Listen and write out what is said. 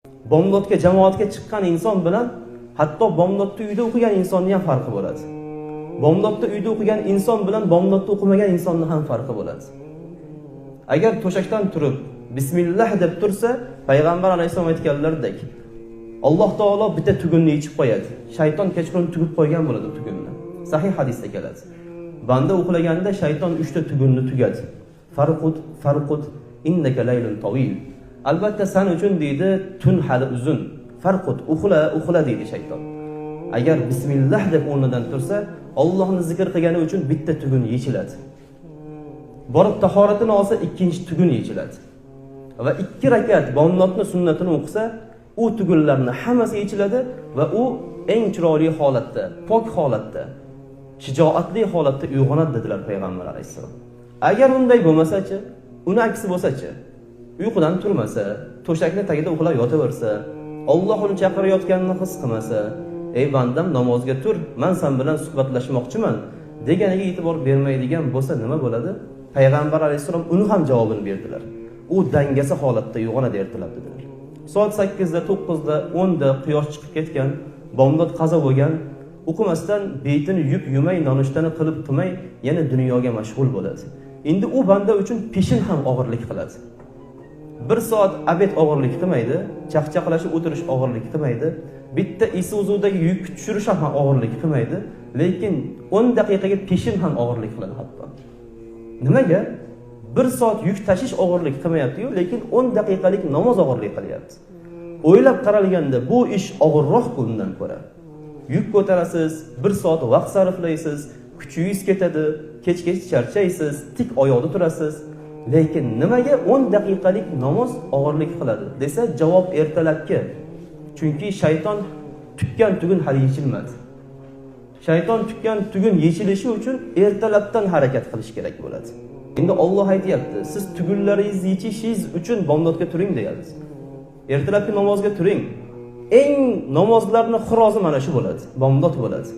Bomdodga jamoatga chiqqan inson bilan hatto bomdodni uyda o'qigan insonni ham farqi bo'ladi. Bomdodni uyda o'qigan inson bilan bomdodni o'qimagan insonni ham farqi bo'ladi. Agar to'shakdan turib bismillah deb tursa, payg'ambar alayhissalom aytganlaridek, Alloh taolo bitta tugunni yechib qo'yadi. Shayton kechqurun tugib qo'ygan bo'ladi tugunni. Sahih hadisda keladi. Banda uxlaganda shayton 3 ta tugunni tugadi. Farqud farqud innaka laylun tawil. Albatta sen uchun deydi, tun hali uzun. Farqud, uxla, uxla deydi shayton. Agar bismillah deb o'rnidan tursa, Allohni zikr qilgani uchun bitta tugun yechiladi. Borib tahoratini olsa, ikkinchi tugun yechiladi. Va 2 rakat bomdodni sunnatini o'qisa, u tugunlarni hammasi yechiladi va u eng chiroyli holatda, pok holatda, shijoatli holatda uyg'onadi dedilar payg'ambar alayhissalom. Agar unday bo'lmasa-chi, uni aksi bo'lsa-chi, uyqudan turmasa, to'shakni tagida uxlab yotaversa, Alloh uni chaqirayotganini his qilmasa, ey bandam namozga tur, men sen bilan suhbatlashmoqchiman deganiga e'tibor bermaydigan bo'lsa nima bo'ladi? Payg'ambar alayhissalom uni ham javobini berdilar. U dangasa holatda uyg'onadi ertalab dedilar. Soat 8da, 9da, 10da quyosh chiqib ketgan, bomdod qazo bo'lgan, o'qimasdan betini yub yumay, nonushtani qilib qilmay yana dunyoga mashg'ul bo'ladi. Endi u banda uchun peshin ham og'irlik qiladi. 1 soat abed og'irlik qilmaydi, chaqchaqlashib o'tirish og'irlik qilmaydi, bitta Isuzudagi yuk tushirish ham og'irlik qilmaydi, lekin 10 daqiqaga peshin ham og'irlik qiladi hatto. Nimaga? 1 soat yuk tashish og'irlik qilmayapti-yu, lekin 10 daqiqalik namoz og'irlik qilyapti. O'ylab qaralganda bu ish og'irroq bundan ko'ra. Yuk ko'tarasiz, 1 soat vaqt sarflaysiz, kuchingiz ketadi, kechgacha charchaysiz, tik oyoqda turasiz. Lekin nimaga 10 daqiqalik namoz og'irlik qiladi desa, javob ertalabki. Chunki shayton tukkan tugun hali yechilmadi. Shayton tukkan tugun yechilishi uchun ertalabdan harakat qilish kerak bo'ladi. Endi Alloh aytayapti, siz tugunlaringizni yechishingiz uchun bomdodga turing deyapti. Ertalabki namozga turing. Eng namozlarning xirozi mana shu bo'ladi, bomdod bo'ladi.